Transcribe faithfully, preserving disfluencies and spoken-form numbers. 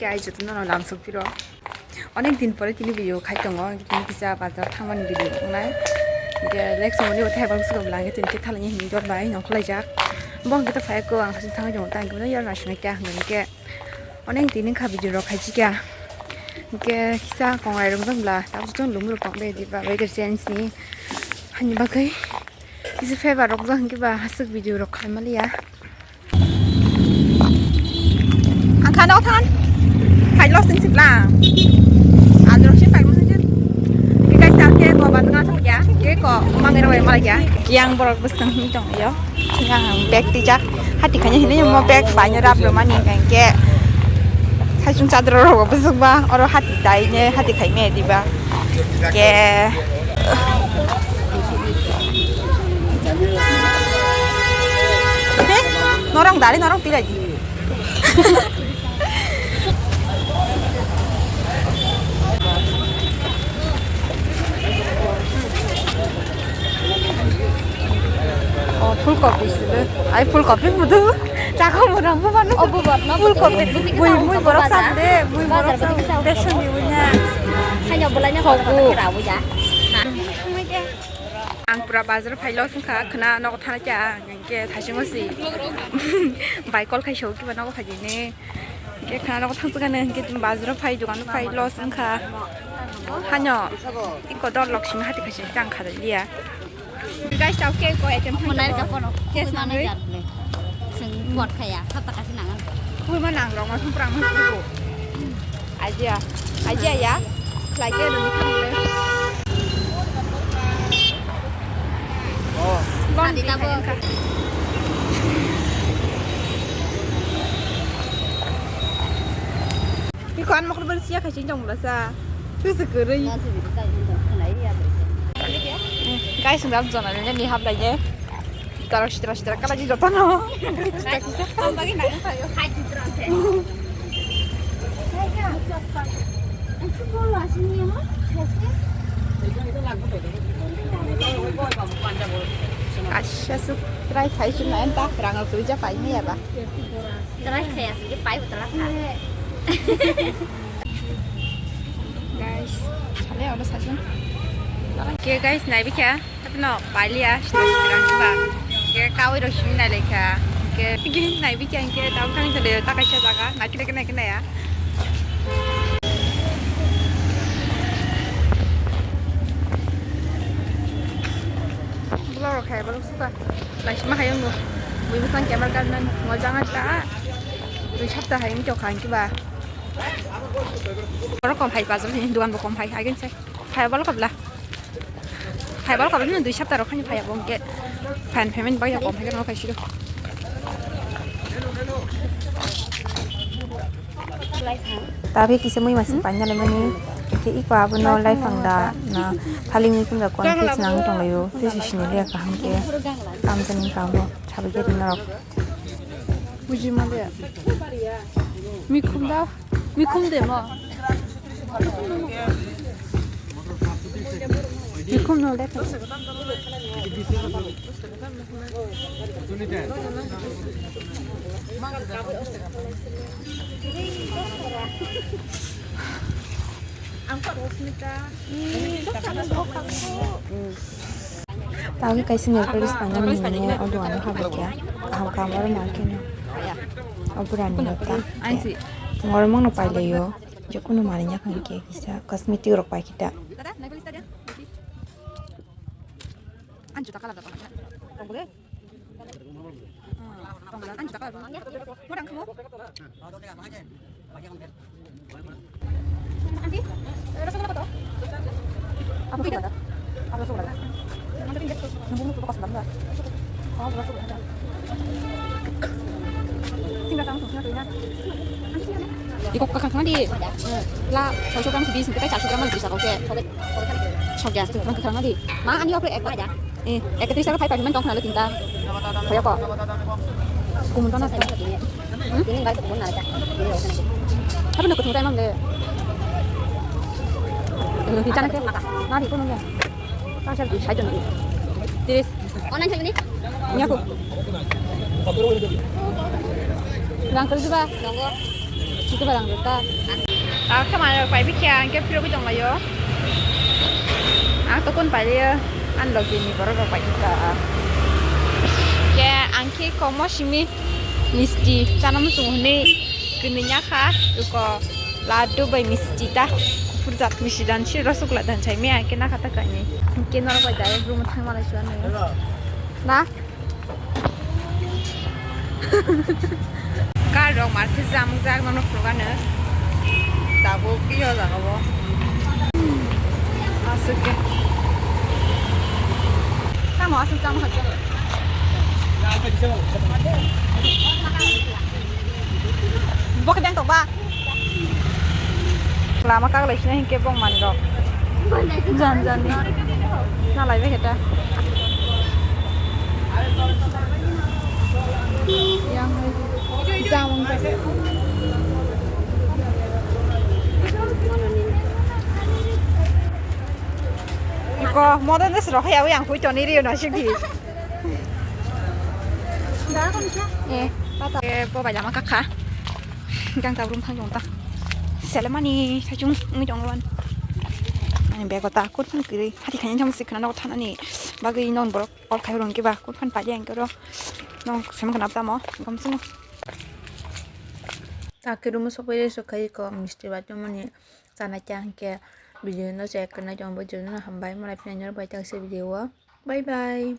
Khe ai jotono no lamsok phiro. Onek din pore tini video khai tongo, tini kisa bazar thangmani video wngnai. Hingke lek somoni uthai bang sugo bwla hingke tini khe thalani hini dor bai nongkhorlaijak. Bo hingke to phai ko ang sasing thangwi tongo, tang khe yak naisingwi kya hingke. Onek din wngkha video rok khai chikya. Hingke kisa kongrai rok jang bwla, tabuk jotono lum rok tong de, di ba weather change ni. Hani bagwi kisa favor rok jang hingke ba hasuk video rok khai maliya. Ang kha no than. Phai los sing sibla. Adro si phai mo sing. Ke guys, ta ke ko ba tang sa ya. Ke ko mang ero ma ya. Yang borok bwskang hi tong yo. Yang bag tijak. Hati khanya hini mo bag ba nyo rap ro mani ke. Sai chung chadro ro bwsuk ba. Oro hati dai ne hati khai me di ba. Ke. Norong dari norong tilai di. Oh, full copy sih. Ai, full copy mudu. Cakap orang bukan. Oh, bukan. Full copy. Bui, bui borok sande, bui borok sande. Fashion di punya. Hanya belanya kok rawa ya. Ang pura bazar phai los wngkha, khna nogo thana kya, hingke thaisingo si bai call khai sio kiba nogo phai jini. Hingke khna nogo thang sukha ne, hingke bazar phai, dogan phai los wngkha. Hano, iko dor lok simi hati khai sio tang kha liya. Guys, tau ke ko item thang monai ko. Ka pono. Kes nang le. Sing bot khaya, khata kasi nangan. Kui ma nang rong ma sumprang ma sugo. Aji ya, aji ya, ya. Khlai khe rwni khamle. Oh. Lon di khainwkha. Bikho ani mokol bar siya khai chini tong bwlasa. Twi se kwrwi. Guys, nang jona le ni hap lai ye. Tara sitra sitra kala di jotono. Ang bagwi nang thayo. Hai sitra se. Asya suk try khai suk na enta rang al kuja pai me ya ba. Try khai asuk pai utala kha. Guys, sale oro sajung. Ke guys, nai bikha. Tapno paliya sitra sitra ba. Ke kawai rok simi nai lekha. Ke gini nai bikya ke tau thang thang de ta kaisa jaga. Nai kene kene kene ya. Vlog rok khai vlog suka. Lai sima hai mo. Bui bwsang camera kan nan mo janga ta. Dui sapta hai mi to khan ki ba. Oro kom hai bazar ni dukan bo kom hai. Again sai. Hai vlog kabla. Phai bal kabel dui sapta rok phani phai abo hwnkhe phan payment bai kom phai rok phai siro. Tabi kisa mui masing panya lemani ke iko abono lai phang da na phaling ni kunda kon ke nang tong layo te sini le kaham ke kam tani kamo chabi ke dinarok. Buji male. Mikhum da. Mikhum de mo. Mikhum no de. Ang pa Rosmita. Tagi kaisa nail polish pangnani hwnwi o doganno habwi kha. Kaham kaham oro mankhe no. O bwrani no ta. Ngoro mangno pailaio. Jokhno manwi ya kha hwnkhe kisa cosmetic rok pai khe ta. Ani juta colour da. Ang juta colour. Modang kamo. Aunty, rosogula koto? Apo ki bada? Apo rosogula. Nunggu nunggu kos bangga. Oh, rosogula. Singa tang sung singa tuina. Iko kakhang khang di. La, soi soi gram bis, kai char soi gram bis ako ke. Sogya, kakhang khang di. Ma, ani okre ek bada. Eh, ekatris taka phai payment tong khana le tinta. Hoya ko. Kumun tona. Hmm? Ini enggak itu kumun nana. Tapi nak kutung time le. Kutung kita nak. Nari kumun ya. Kasar di side ni. Tiris. Online side ni. Ini aku. Rang kerja ba. Nonggo. Kita barang juta. Ang khe manwi rok pai bikha, ang khe phirogwi tonglaio. Ang tokon pailiya, ang logi ni borok rok pai bikha. Khe ang khe komo simi misti chana muchung hwnwi kwmwi ya kha, uko laddu bai misti ta, kuphur jat misti dan si, rosogula dan sai maya, ang khe nakha ta kainwi. Ang khe norok bai direct room thangma lai suanwi. Na? Kar rok mar khe jamuk jak nono phunukgano. Tabuk khe o jaga o. Aswk khe. Tamo aswk jamuk kha. Bo khe beng tok ba? Lama kaglai sini hinkhe bong manwi rok. Jan jan ni. Nalai bai khe ta. Yang hai. Jang wng khe. Ko modern dress rok hai yang hui toni rio na sigi. Eh, pata. Eh, bo bai lama kakha. Gang ta room thang jong ta. Selemani saichung wngwi tongo wan. Ani bego ta kurpan kiri. Hati khanya jam sik khana no thanani. Bagwi non borok all khai rong kiba kurpan paje ang kero. Non sem khana tamo. Gam sung. Ta ke room sok pai sok khai ko misti ba jomani. Sana kya ke video no check karna jong bo jong hambai mala pina nyor bai ta se video. Bye bye.